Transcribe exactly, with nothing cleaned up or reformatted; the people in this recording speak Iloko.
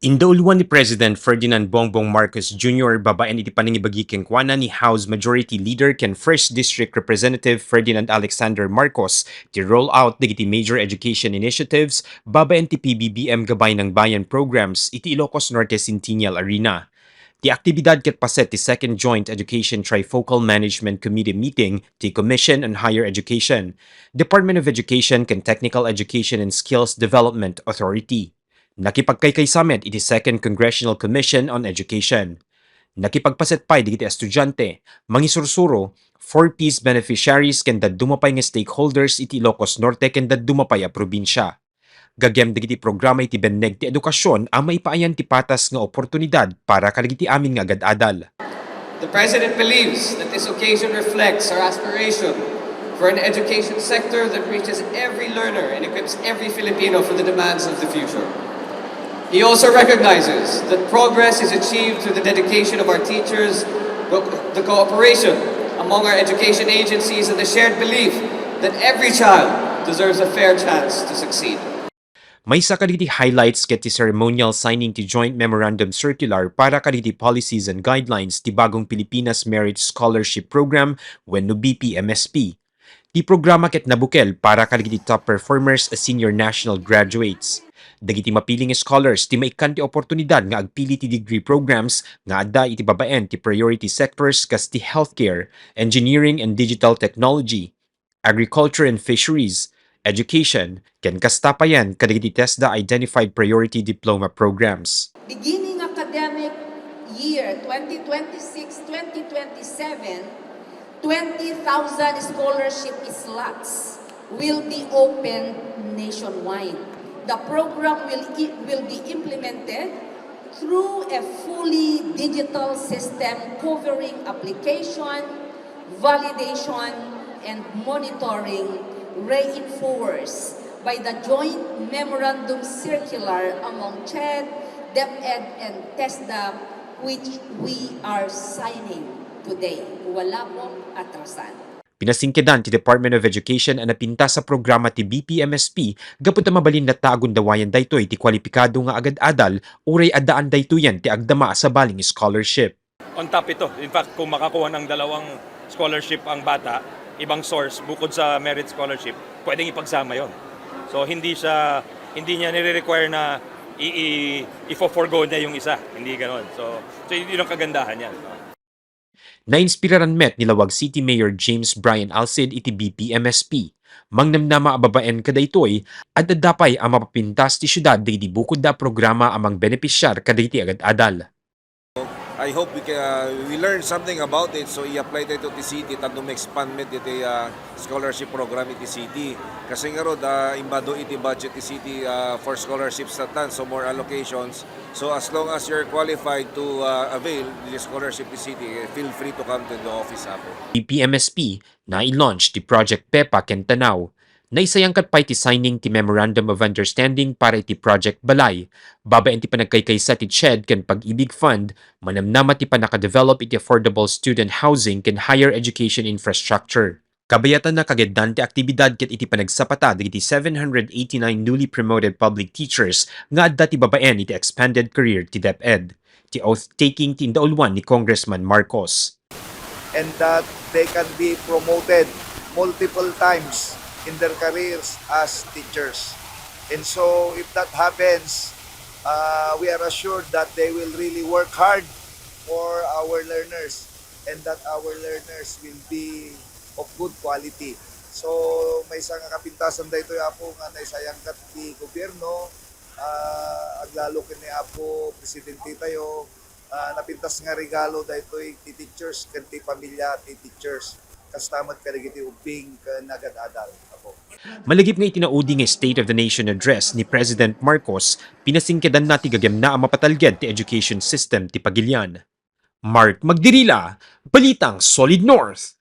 Indauluan ni President Ferdinand Bongbong Marcos Junior babaen iti panangibagi kenkuana ni House Majority Leader ken First District Representative Ferdinand Alexander Marcos ti rollout dagiti major education initiatives babaen ti P B B M Gabay ng Bayan programs iti Ilocos Norte Centennial Arena. Ti aktibidad ket paset ti Second Joint Education Trifocal Management Committee meeting ti Commission on Higher Education, Department of Education ken Technical Education and Skills Development Authority. Nakipagkaykaysa met iti Second Congressional Commission on Education. Nakipagpaset pay dagiti estudiante, mangisursuro, four Ps beneficiaries ken dadduma pay nga stakeholders iti Ilocos Norte ken dadduma pay a probinsia. Gagem dagiti programa iti benneg ti edukasion a maipaayan ti patas nga oportunidad para kadagiti amin nga agad-adal. The President believes that this occasion reflects our aspiration for an education sector that reaches every learner and equips every Filipino for the demands of the future. He also recognizes that progress is achieved through the dedication of our teachers, the, the cooperation among our education agencies, and the shared belief that every child deserves a fair chance to succeed. Maysa kadagiti highlights ket ti ceremonial signing ti Joint Memorandum Circular para kadagiti policies and guidelines ti Bagong Pilipinas Merit Scholarship Program wenno B P M S P. Ti programa ket nabukel para kadagiti top performers a senior national graduates. Dagiti mapili nga scholars ti maikkan ti oportunidad nga agpili ti degree programs nga adda iti babaen ti priority sectors kas ti healthcare, engineering and digital technology, agriculture and fisheries, education, ken kasta payen kadagiti TESDA identified priority diploma programs. Beginning academic year twenty twenty-six, twenty twenty-seven, twenty thousand scholarship slots will be opened nationwide. The program will, i- will be implemented through a fully digital system covering application, validation, and monitoring, reinforced by the joint memorandum circular among CHED, DepEd, and TESDA, which we are signing today. Wala pong atrasan. Pinasingkedan ti Department of Education a napintas a programa ti B P M S P gapu ta mabalin latta a gundawayan daytoy ti kwalipikado nga agad-adal uray addaan daytoyen ti agdama a sabali nga scholarship. On top ito. In fact, kung makakuha ng dalawang scholarship ang bata, ibang source, bukod sa merit scholarship, pwedeng ipagsama yon. So, hindi siya, hindi niya nire-require na i- i- ifo-forgo niya yung isa. Hindi ganon. So, so yun ang kagandahan niyan. Nainspiraran met ni Laoag City Mayor James Brian Alcid iti B P M S P. Mangnamnama a babaen kadaytoy, adda pay a mapapintas ti siudad dagiti bukod da a programa a mangbenepisiar kadagiti agad-adal. I hope we can, uh, we learn something about it, so i-apply tayo ti city tapno ma-expand met iti, uh, scholarship program iti city. Kasi nga rod, uh, imbado iti budget ti city, uh, for scholarships na tan, so more allocations. So as long as you're qualified to, uh, avail the scholarship ti city, eh, feel free to come to the office, Apo. Iti P M S P, nai-launch ti Project Pepa ken Tanaw. Naisayangkat pay ti signing ti Memorandum of Understanding para iti Project Balay. Babaen ti panagkaykaysa ti CHED ken Pag-ibig Fund, manamnama ti pannakadevelop iti affordable student housing ken higher education infrastructure. Kabayatanna, kageddan ti aktibidad ket iti panagsapata dagiti seven hundred eighty-nine newly promoted public teachers nga adda ti babaen iti expanded career ti DepEd. Ti oath-taking ti indauluan ni Congressman Marcos. And that they can be promoted multiple times in their careers as teachers. And so, if that happens, uh, we are assured that they will really work hard for our learners and that our learners will be of good quality. So, maysa nga kapintasan daytoy, Apo, nga naisayangkat ti gobyerno, ah, aglalo ken ni Apo Presidente tayo, ah, napintas nga regalo daytoy ti teachers ken ti pamilya ti teachers, kasta met kadagiti ubbing ken agad-adal, Apo. Malagip nga iti naudi nga State of the Nation Address ni President Marcos, pinasingkedanna ti gagemna a mapatalged ti education system ti pagilian. Mark Magdirila, Balitang Solid North.